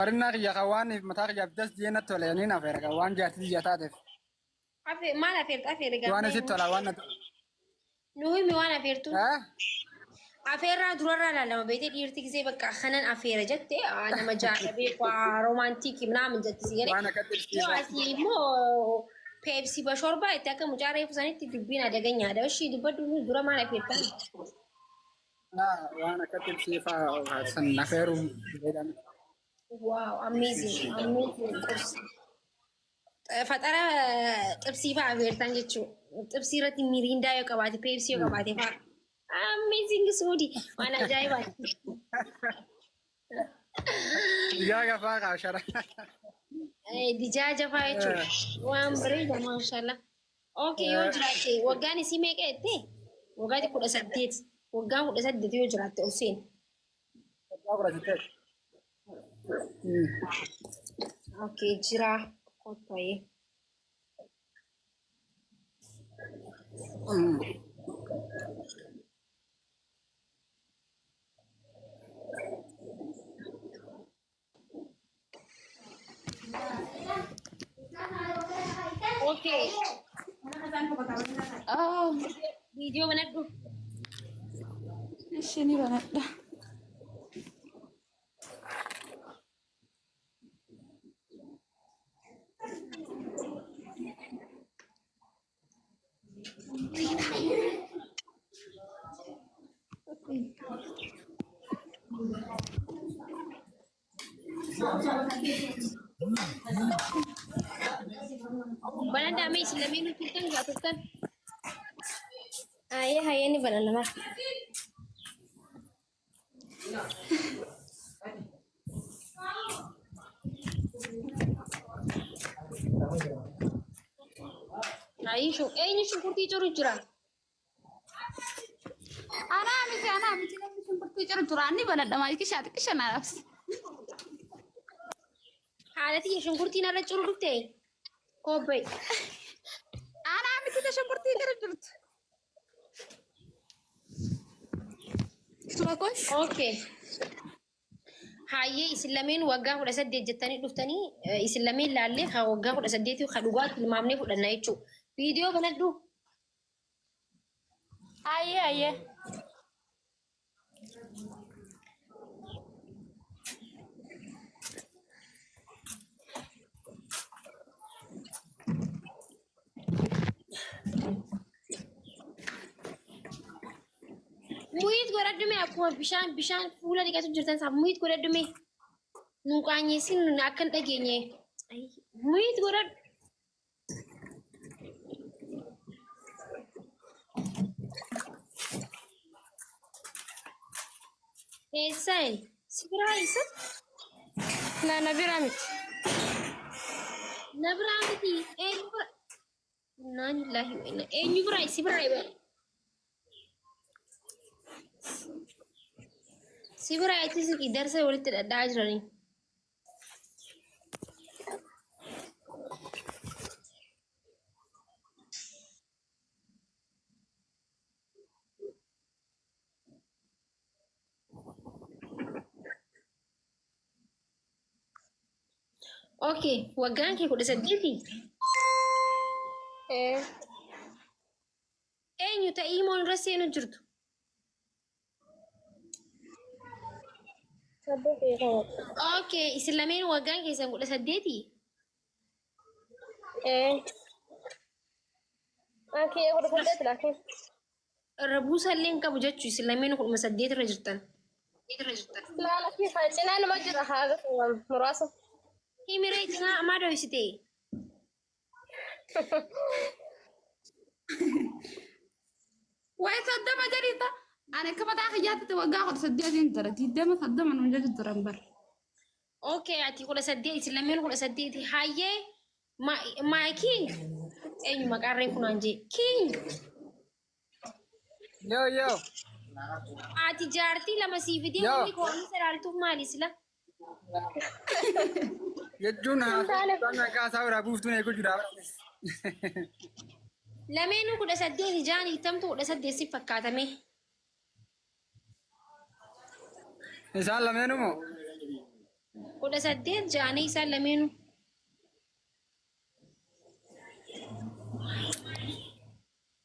Marinnaa kiyya kan waan mataa kiyyaaf das jee natti tole niin afeera kan waan jaartii tiyya taateef. Afe maal afeerta afeere Waan gaafee isitti tola waan natti. Nu himi waan afeertu. Eh? Afeerraa durarraa ilaalama beetee dhiirti gisee bakka kanan afeera jette nama jaala beeku roomaantiikii minaamin jette si galee. Waan akka Yoo xibsiisaa. asii immoo peepsii bashorbaa itti akka mucaa reefu sanitti dubbiin adaganyaadha. Ishii dubbadhu dura maal afeertan? Waan akka xibsiifaa san afeeruun jedhama. Wow, amazing, amazing qursi. Faxara xibsii fa'aa afeertan jechuudha. Xibsii irratti miriindaa yoo qabaate, peepsii yoo qabaate fa'aa. Amazing suudi. Waan ajaa'ibaati. Digaaga fa'aa kaashara. Dijaaja fa'aa jechuudha. Waan bareeda maashallah. Okay yoo jiraatte waggaan isii meeqa jettee? Waggaa 18. Waggaan 18 yoo jiraatte ol seeni. Waggaa 18. Okay jira. Kottu. Okay. Oh, Viidiyoo banadhu. ishee ni banadha. Banadhaa mee isin lameenuu turtan gaa turtan. Hayyee hayyee ni banana mara. Ayii eenyu shunkurtii ciru jira? Anaa miti anaa miti namni shunkurtii ciru jira ni banadha maayikii shaa xiqqisha naa dhaabsi. Haadha tiyya shunkurtiin irra ciru dhufte? Kobbee. Anaa miti ta shunkurtii ciru jirtu. Sura kosh. Okay. Hayyee isin lameen waggaa 18 jettanii dhuftanii isin lameen laallee kan waggaa 18 kan dhugaa tilmaamnee fudhanna jechuudha. Viidiyoo banadhu. Hayyee hayyee. Muyiit godhadhu mee akkuma bishaan bishaan fuula dhiqatu jirtan isaa muyiit godhadhu mee. Nu qaanyeessin nu akka hin dhageenye. Muyiit godhadhu. Eessa si biraa eessa? Na biraa miti. Na biraa miti. Eenyu bira? Innaa lillahi wa inna. Eenyu biraa si biraa eeba? Si biraa itti siqi darsa walitti dhadhaa jiranii. Okay, waggaan kee 18? Ee. Eenyu ta'ii moo irra seenu jirtu? Sabboo kee kana. Okay, isin lameen waggaan keessan 18? Ee. Akii 18 laakiin. Irra buusa illee hin qabu jechuu isin lameen 18 irra jirtan. Laala fi cinaa nama jira haala muraasa. Himiree cinaa amaa dhoysite. Wayi 30 jedhita. Ani akka mataa kiyyaatti waggaa 18n jira. 20 30 nuun jechu turan bar. Okay, ati 18 isin lameen 18 hayyee my king eenyu maqaan reefu naan jee king Yo yo. ati jaartii lama sii fidee Yoo. wanni koomisa ilaaltuuf maali sila? Jechuun haasawaa akka haasaa biraa buuftuun eeguu jira. Lameenuu 18 jaan hiitamtu 18 si fakkaatame. Isaan lameenuu moo? 18 jaanii isaan lameenuu.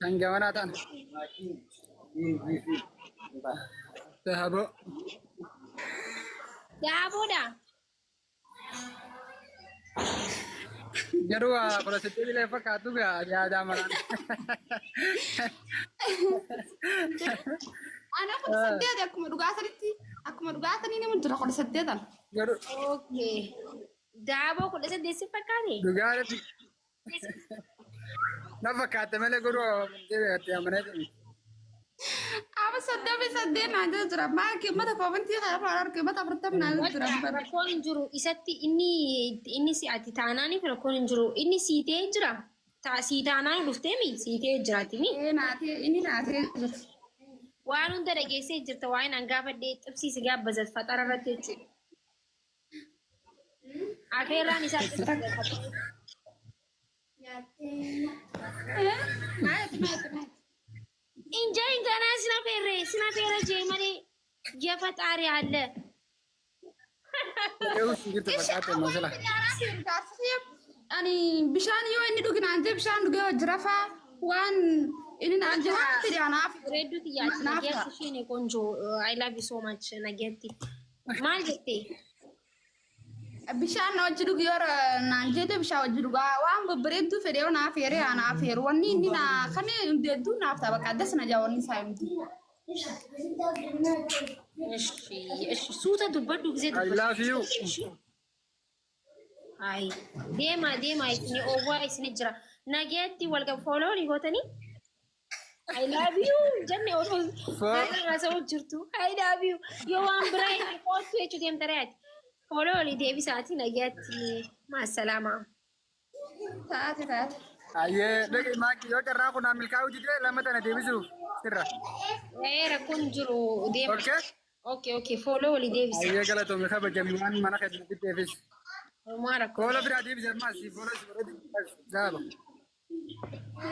Kan gamanaa ta'an. Dahaboo. Daaboodha. Garuu 18 illee fakkaatu gaa yaadaa malaan. Ana 18 akkuma dhugaa sanitti akkuma dhugaa sanii nama jira 18an. Garuu Okay. Daaboo 18 si fakkaate? dhugaadhaatti na fakkaatte malee garuu amantii amanee jiru. Ama 38 naan jira jira. Maa mata koomantii kana irraa arge mata 40 naan jira jira. Rakkoon hin jiru. Isatti inni si ati taanaaniif rakkoon hin jiru. Inni siitee jira. Sii taanaan dhufteemi siitee jiraatimi. Ee naatee inni naatee jira. Waan hunda dhageessee jirta waa'een an gaafadhee xibsii si gaabbazat faxara irratti jechuudha. Afeerraan isaa xibsii gaafata. Maayati maayati maayati. Injaayin ganaa sina feerre sina feerre jee malee የፈጣሪ አለ። Deemuus jirtu fakkaate masala. Ani bishaan yoo inni dhugi naan jee bishaan dhugee jira faa waan inni naan jee waan fedhe anaaf. Redduu xiyyaati nageetti isheen ቆንጆ I love you so much nageetti. Maal jettee? Bishaan na wajji dhugi yoo naan jedhe bishaan wajji dhugaa waan babbareedduu fedhe yoo naaf heeree anaaf heeru wanni inni naa kan hedduu naaf ta'a bakka addas na jaa wanni isaa himti. እሺ እሺ suuta dubbadhu gisee I love you. Ay deema deema isini oowwaa isini jira. Nageetti wal follow ni gootanii? I love you jenne osoo haasa'u jirtu. I love you yoo waan biraa inni qoottu jechuu deemta re'aati. Follow oli deebisaati nageetti maasalaama. Taate taate. Ayyee dhaqi maakii yoo carraa kun milkaa'uu didee lama tana deebisuuf sirra. Ee rakkoon jiru deema. Okay? Okay, follow oli deebisa. Ayyee galatoomii kabajamii waan mana keessa fiddeefis. Homaa rakkoo. Koola biraa deebise ammas fooloo si godhee gaaba.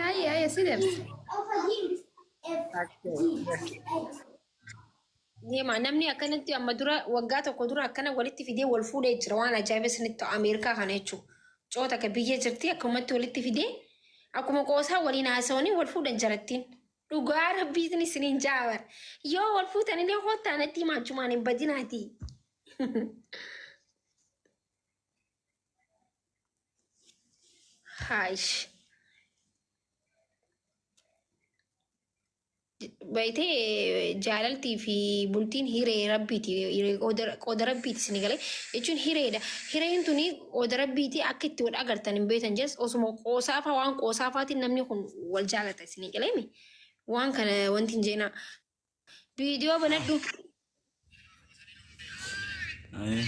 Ayyee ayyee si deebisa. Deema namni akkanatti amma dura waggaa tokko dura akkana walitti fidee wal fuudhee jira waan ajaa'iba isinitti ta'u Ameerikaa kana jechuudha. Coota akka biyya jirti akkumatti walitti fidee akkuma qoosaa waliin haasawanii wal fuudhan jarattiin. Dhugaa rabbiitiin isiniin jaabar. Yoo wal fuutan illee hoottaa natti himaa achumaan hin badinaati. Haayish. Baytee jaalaltii fi bultiin hiree rabbiiti. Hiree qooda rabbiiti isin galee jechuun hireedha. Hireen tuni qooda rabbiiti akka itti wal agartan hin beektan jes osuma qoosaafaa waan qoosaafaatiin namni kun wal jaalata isin galeemi. Waan kana wanti hin jeenaa. Viidiyoo banadhu. Aye.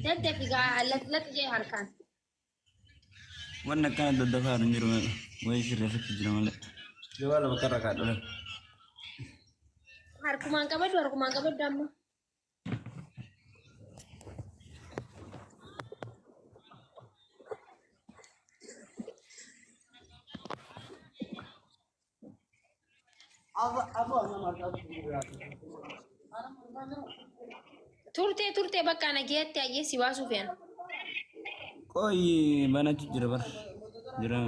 Daddafi gaa laxi jee harkaan. Wanni akkana daddafaa hin jiru malee. Wayii sirreeffachuu jira malee. Gabaa lama karra kaadhu. Harkumaan qabadhu harkumaan qabadhu amma. Turtee turtee bakka nageetti ayyee si baasuu fe'an. Qoyi banachuu jira bar. Jira.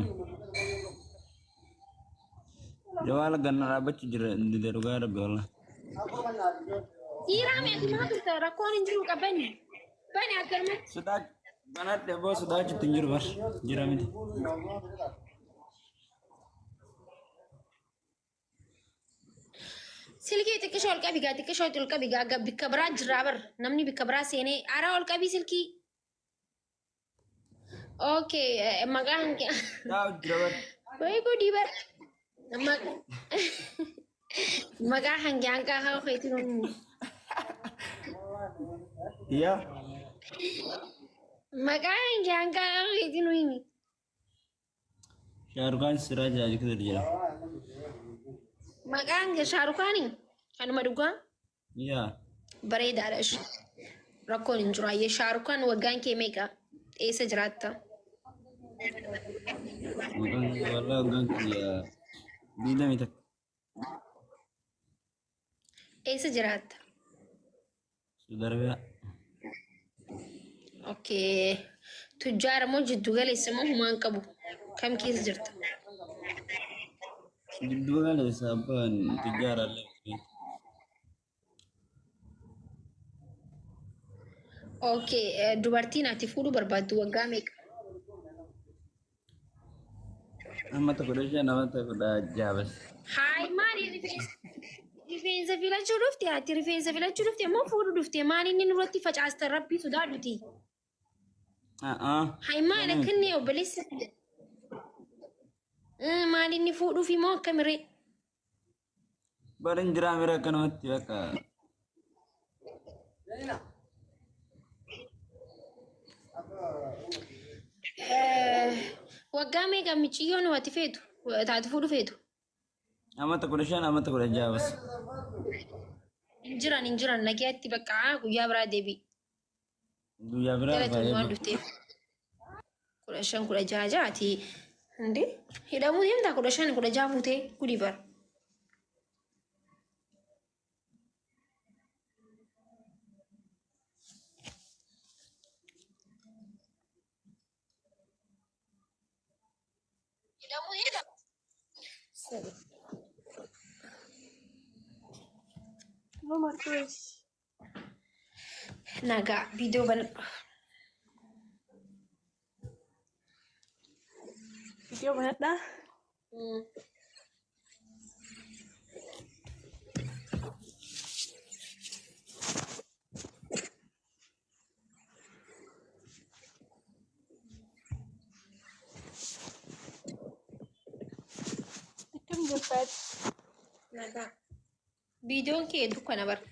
Jawaala ganna dhaabbachuu jira dide dhugaa rabbi wallah. Dhiiraa meeqa maa turte rakkoon hin jiru qabani. Bani akkanumatti. Sodaa banadhe boo sodaachuutti hin jiru bar. Jira miti. Silkii xiqqishoo ol qabi gaa xiqqishoo ol qabi gaa bikka biraa jiraa bar namni bikka biraa seenee araa ol qabii silkii. Okay maqaan Taa'u jira bar. Wayi godhii bar. Maqaa hangi hanqaa haa keetiin Yaa. Maqaa hangi hanqaa haa keetiin himi. Shaarukaan Siraaj Ajikir jira. Maqaan Shaarukaanii kanuma dhugaa Yaa. bareedaadha ishee. Rakkoon hin jiru ayyee Shaarukaan waggaan kee meeqa? Eessa jiraatta? Maqaan wallah waggaan kiyya 21. Eessa jiraatta? Saudi Arabiyaa. Okay. Tujjaara moo jiddu galeessa moo humaan qabu? Kam keessa jirta? Jiddu galeessa abbaan tujjaara illee. Okay. Dubartiin ati fuudhuu barbaaddu waggaa meeqa? Amata 15, amata 16 bas. Haay, maali rifeensa filachuu dhufte? Ati rifeensa filachuu dhufte moo fuudhuu dhufte? Maali inni nurratti facaastan? Rabbii sodaadhuti. Haay, maali akkanni obboleessa? Maali inni fuudhuufi moo akkamiree? Barin jiraa mira akkanumatti bakka. Waggaa meeqa miciyyoon ati feetu? Taati fuudhu feetu? Amata 15, amata 16 bas. Hin jiran, hin jiran, nagaatti bakka guyyaa biraa deebi'i. Guyyaa biraa Galatoon waan baay'ee. dhufteef. 15, 16 jaati. Hindi hidhamuu deemtaa 15, 16 fuutee gudii bara. Nagaa, viidiyoo banadhu. Viidiyoo banadhaa. Akkam jirtaati? Nagaa. Viidiyoon kee dukkana bara.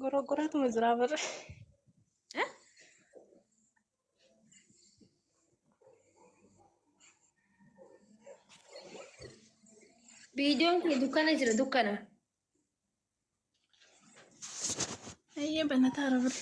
Goroggoraatuma jiraa bara. Eh? Viidiyoon kee dukkana jira, dukkana. Ayyee, banataara bara.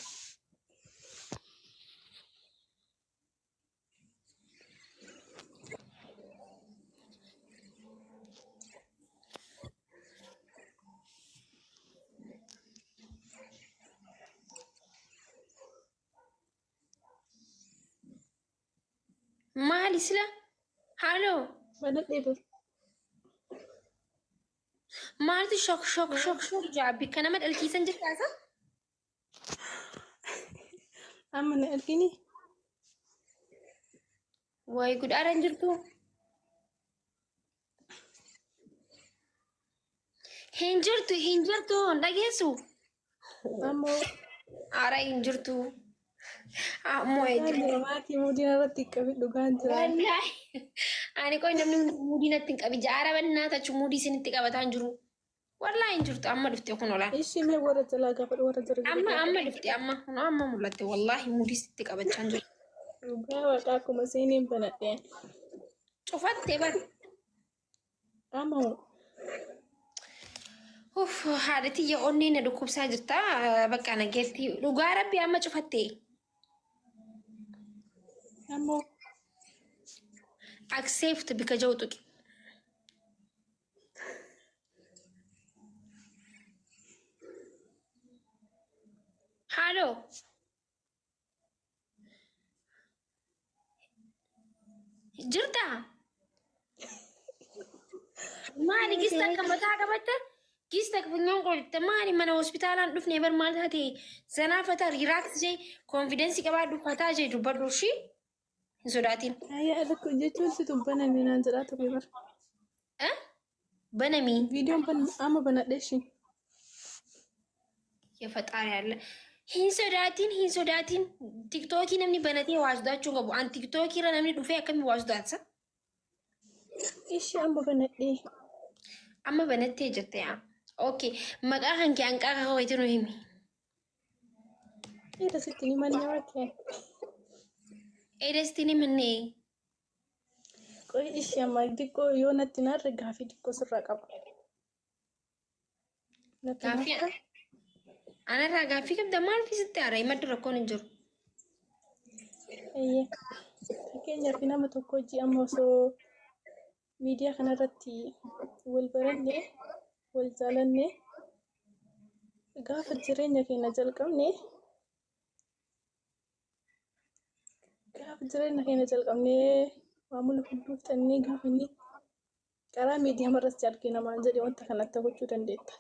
Maali sila? Haaloo. Banadhee bara. Maaltu shok shok shok shok jaa bikka nama dhalchiisan jirtaasa? Amma na argini? Wayi gudhaara hin jirtu. Hin jirtu, hin jirtu, hin dhageessu. Ammoo Ara hin jirtu. Ammoo dhugaan jira, maatii muudiin irratti qabi, dhugaan jira. Wallaahi. Ani qoy, namni muudii natti hin qabi. Jaara bannaa tachu muudii isinitti qabataa hin jiru. Wallaahi hin jirtu, amma dhufte kun olaan. Ishii mee warra jalaa gaafadhu, warra jala jiru. Amma amma dhufte, amma kun amma mul'atte, wallaahi muudii sitti qabachaa hin jiru. Dhugaa waaqaa akkuma seeniin banadheen. Cufatte bar. Amma hoo? Uff, haadha tiyya onnee na dhukkubsaa jirta. Bakka nageetti, dhugaa rabbi amma cufatte. Ammoo Accept bika jiru tuqi. Haaloo. Jirta? Maali gista akka mataa qabatta? Gista funyaan qolta maali? Mana hospitaalaan dhufne bar, maal taate? Zanaa fataa, relax jee, confidence qabaadhu, fataa jee dubbadhu, ishii hin sodaatin. Ayyaa, irratti jechuun situ baname naan jedhaa ture bara. Eh? Banamii. Viidiyoon ban amma banadhee ishii. የፈጣሪ ያለ፣ hin sodaatin, hin sodaatin. Tiktookii namni banatee waa sodaachuu hin qabu. An tiktookii irra namni dhufee akkamii waa sodaatsa? Ishii amma banadhee. Amma banattee jirte yaa. Okay. Maqaa kan kee hanqaa kakoo itti nu himi. Eeda sitti ni manne waaqee. Eedasti ni mannee. Qoy, ishii amma xiqqoo yoo natti naarre gaafii xiqqoo sirraa qaba. Natti Gaaffii naarta? anarraa gaaffii qabda? Maal fi sitti aara? Himadhu, rakkoon hin jiru. Eeyyee. Fakkeenyaaf nama tokko hojii amma osoo Miidiyaa kanarratti wal baranne, wal jaalanne, gaafa jireenya keenya jalqabne, gaafa jireenya keenya jalqabnee maamula hedduu fixannee, gaafa inni karaa miidiyaa irratti argina maan jedhe, wanta kanatti gochuu dandeetta.